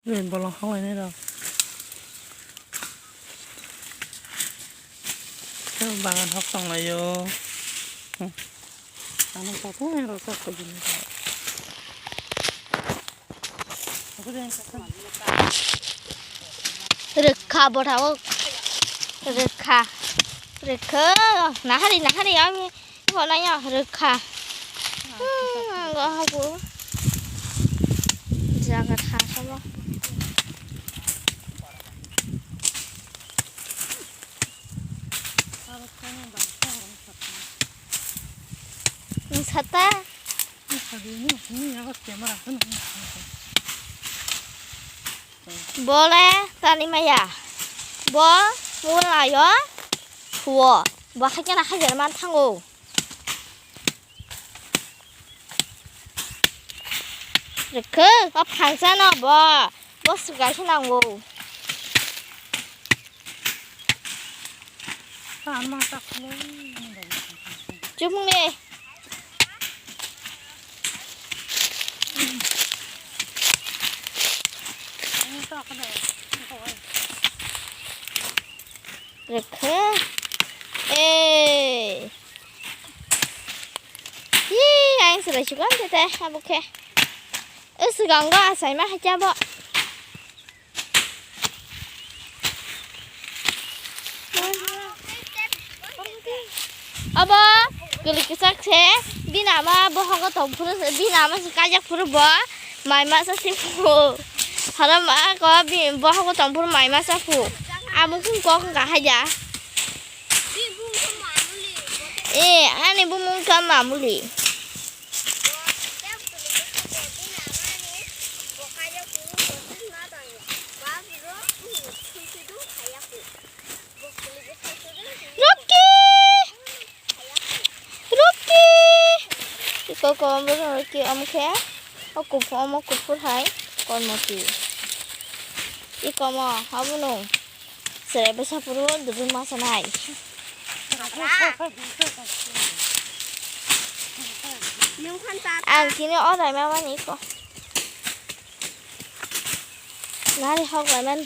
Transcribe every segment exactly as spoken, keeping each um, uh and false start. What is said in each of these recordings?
Bolong honglainai rok. Khe bagan hok tonglaio. Hmm. Ano kok nang rok kok kok gini rok. Rwkha bwthao. Rwkha. Rwkha. Nahari, nahari, ami. Wala ya rwkha. Hmm, ang go hago. Jaga tha sabo. Nwng sata? Bole tani maya. Bo mulayo thuo. Bo haikhe na hajar man thango. Rwkhe, o phangsano bo, bo swkang se nango. Chumni. Rwkhe. Ei. Hi, ang swlai sukha tete, abo khe. O swkango achaima hai khe abo. Abo kwlwi kwchak se, bini ama bohogo tong phuru se, bini ama se kaijak phuru bo mai masa se phu. Horo ma ko bi bohogo tong phuru mai masa phu. Amo kung kok wngkha hai da. Eh, ani bumung kha mamuli. Rocky! Rocky! Iko ko omo Rocky omo khe o kuphur omo kuphur hai kormoti. Iko omo abono. Serai bwsa phuru dubui masa nai. Ang kini o dai ma mani ko. Nari hok lai man.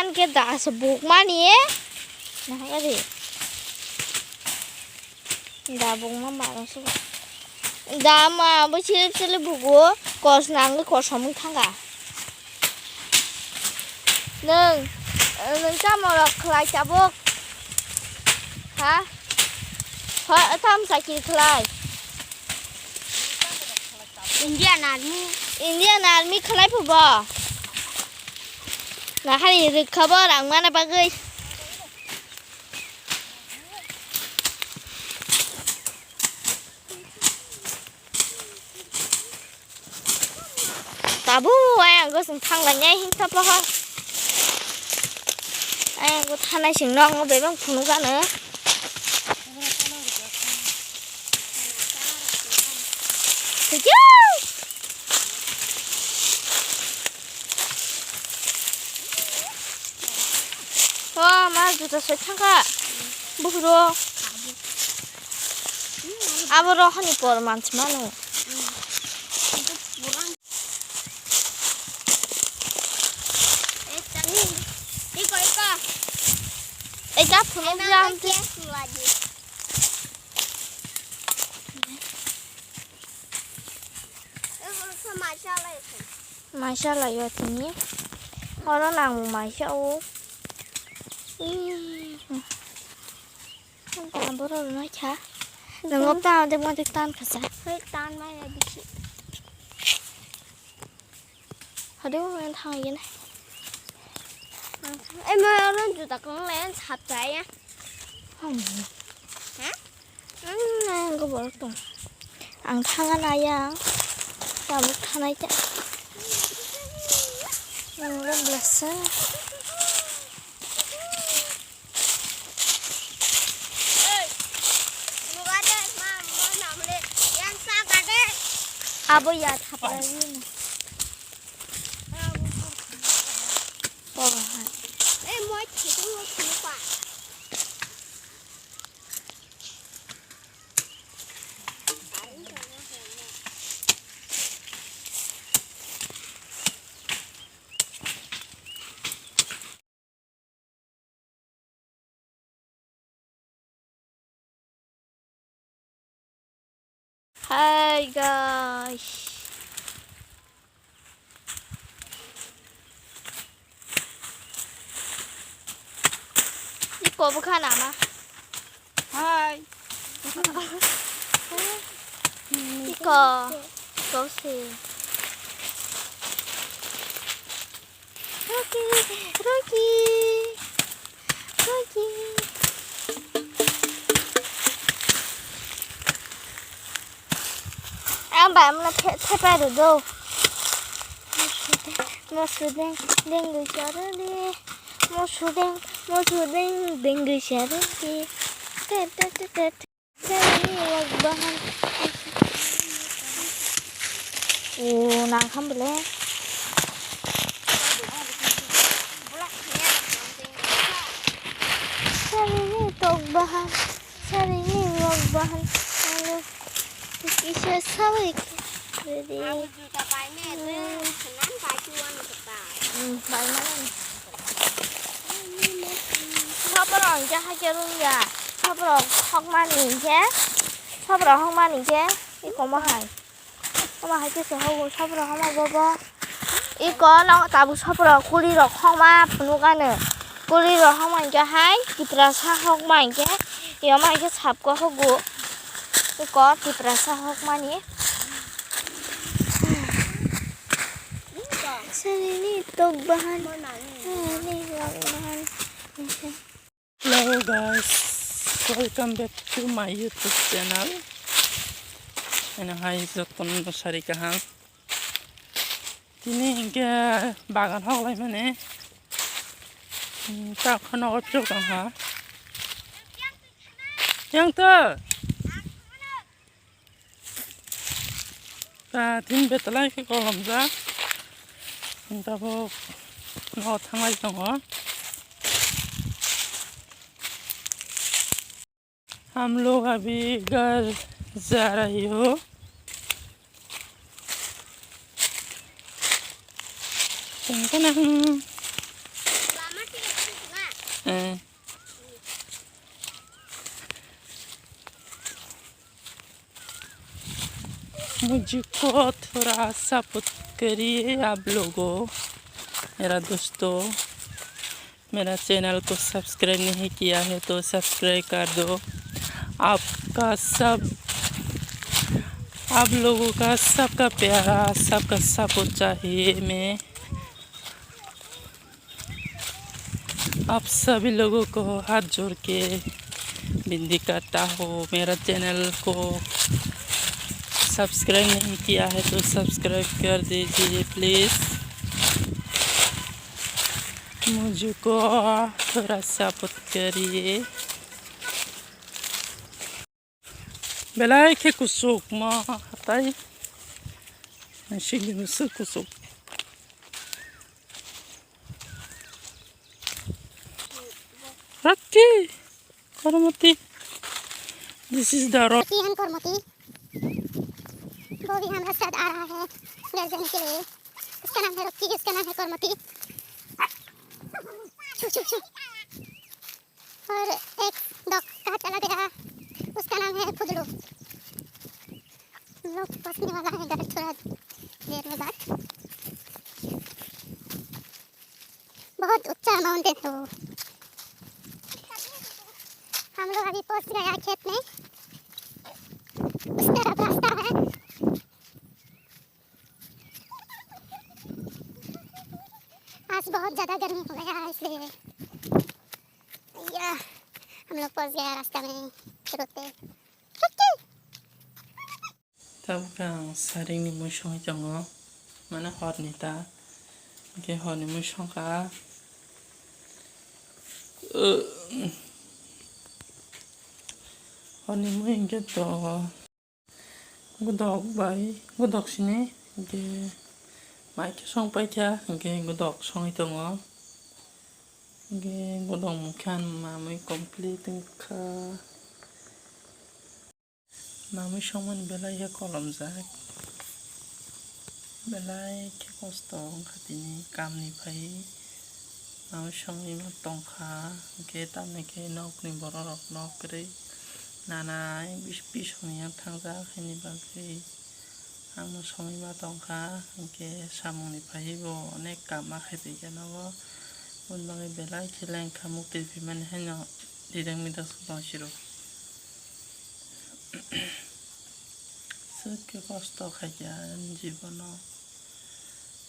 An ke da se buk mani e. Nah, eri. Da bung ma maro sugo. Da ma bo chilip chilip bugo kos nang kos samung thanga. Nung, nung tamo rok khlai tabuk? Ha? Ha, tam sakir khlai. Indian Army. Indian Army khlai phubo. Nahari rikha bo rang mana bagwi. Tabu ayang gosong thanglainai himsa pohor. Ayang go thanai sing nong bebang phunuk ano. Thikya. O ma juta soi thangkha. Buphuru. Abo rohani por mansi mano. Eka phunuk jam. Maisa lai o tini. Oro nang maisa o. Ih. Ang kala borok rwna kha. Nang ta de mo de tan khasa. Hei tan mai ya bisi. Hade mo yang thang yin. Ai mo oro juta kong le sap cha ya. Ha? Ang nai ang borok tong. Ang thanga nai ang. Tabuk thanai ta. Ang le blasa. Abo ya thapa. Poro hai. Hi guys. Iko bwkha nama. Hi. Iko. Iko se. Rocky, Rocky, Rocky. Ang bai mano the, thepai rw do. Moso deng, deng gwi charo de. Moso deng, moso deng, deng gwi charo de. Te, te, te, te, te. Sarini wak bahan. O, nang kham bole. Sarini tok bahan. Sarini wak bahan. Anu, kisa sawi. Ready. Hmm. Hmm, bai mano. Soborok hwnkhe haikhe rwngya. Soborok hokmani hwnkhe, soborok hokmani hwnkhe, iko mohai. Omo hai khe se hogo, soborok hokma bobo. Iko no tabuk soborok kulirok hokma phunukano. Kulirok hokma hwnkhe hai Tiprasa hokma hwnkhe, yoma hwnkhe sabkhe hogo. Iko Tiprasa hokmani. Sarini tok bahan. Sarini wak bahan. Hello guys, welcome back to my YouTube channel. Ano hai jotono sari kaham. Tini hwnkhe bagan hoklai mani. Hmm, ta khano o phirok tong ha. Yang to. Ta tin betalai khe kolomjak. Tabuk no thanglai tongo. हम लोग अभी घर जा रही हो। Tengkana. Eh. मुझको थोड़ा सपोर्ट करिए आप लोगों, मेरा दोस्तों। मेरा चैनल को सब्सक्राइब नहीं किया है तो सब्सक्राइब कर दो। आपका सब, आप लोगों का सबका प्यारा, सबका सपोर्ट चाहिए। मैं आप सभी लोगों को हाथ जोड़ के विनती करता हूँ, मेरा चैनल को सब्सक्राइब नहीं किया है तो सब्सक्राइब कर दीजिए प्लीज। मुझको थोड़ा सपोर्ट करिए। Belai khe kuchuk mo hatai. Sini kusuk kusuk. Rocky, Kormoti. This is the road. ये हम करमती। वो भी हमारे साथ आ रहा है घर जाने के लिए। उसका नाम है रॉकी, उसका नाम है करमती। छू, छू, छू। और एक डॉग का चला गया, उसका नाम है खुजलू। हम लोग पहुंचने वाला है घर थोड़ा देर में बाद। बहुत ऊंचा माउंटेन है वो। हम लोग अभी पहुंच गया खेत में, उस तरफ रास्ता है। आज बहुत ज्यादा गर्मी हो गया है, इसलिए या हम लोग पहुंच गया रास्ता में रोते। Tabuk ang saringni mui songwi tongo, mane horni ta, hwnkhe horni mui songkha, horni mui hwnkhe to godok bai, godok sini hwnkhe mai khe songpaikha, hwnkhe godok songwi tongo, hwnkhe godok mungkha mamwi complete wngkha. Mamwi songmani belai khe kolomjak, belai khe kosto wngkha tini kamni phai mamwi songwi tongkha, hwnkhe tamni khe nokni borok rok nok kwrwi Nana bis-, bisongni yang thangjak, haini bagwi ang no songwi ma tongkha, hinkhe samungni phaiwi bo onek kam ma khai paikha nogo, boni bagwi belai khe lengkha muktwi phaimani haino didang midang tong siro. Swk khe kosto khaikha ani jibono.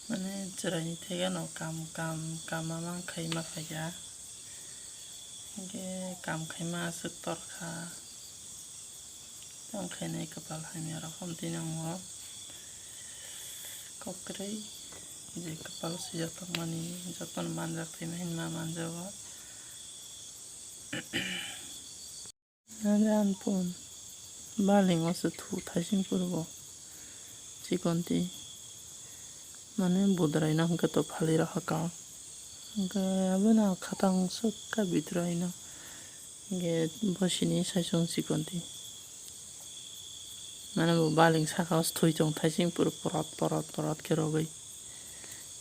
Mane chwraini thegeno kam, kam, kam ma mang khai ma khaikha. Hinkhe kam khaima aswk torkha. Tamo khainai kwpal hamya rok hom twi nango. Kokrwi je kwpal swijak tongmani jotono manjak thwima hinma manjago. Nare anpun baling o se thu thaising purbo chikonti mane budrai no hwnkhe to phali rw hakha. Hwnkhe abono khatang swkha bidrai no hwnkhe bosini saichung chikonti mane bo baling saka o se thwi tong thaising puro porot porot porot khe rwgwi.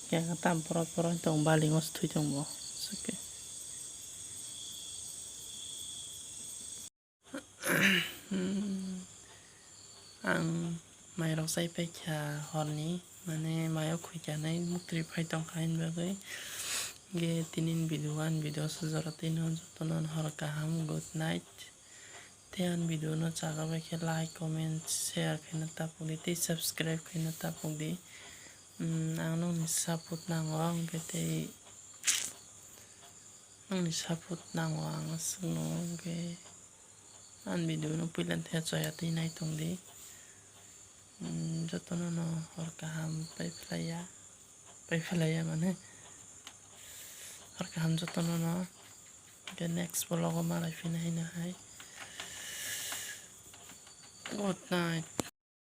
Khe tam porot porot tong baling o se thwi tong bo swkhe. Ang mairok chai paikha horni, mane mayo khuikha nai muktwi phai tongkha hini bagwi. Ge tinin video, ani video sujaro tino jotono hor kaham, good night. Tei ani video no chaga bai khe like, comment, share khaina tapukdi tei subscribe khaina tapukdi. Ang nokni support nango, ang khe tei nokni support nango ang aswkno, hwnkhe ani video no puila the choya twi nai tongdi. Jotono no hor kaham pai phlaiya, pai phlaiya mane hor kaham jotono no. Hwnkhe next vlog o malai phina hino hai. Good night.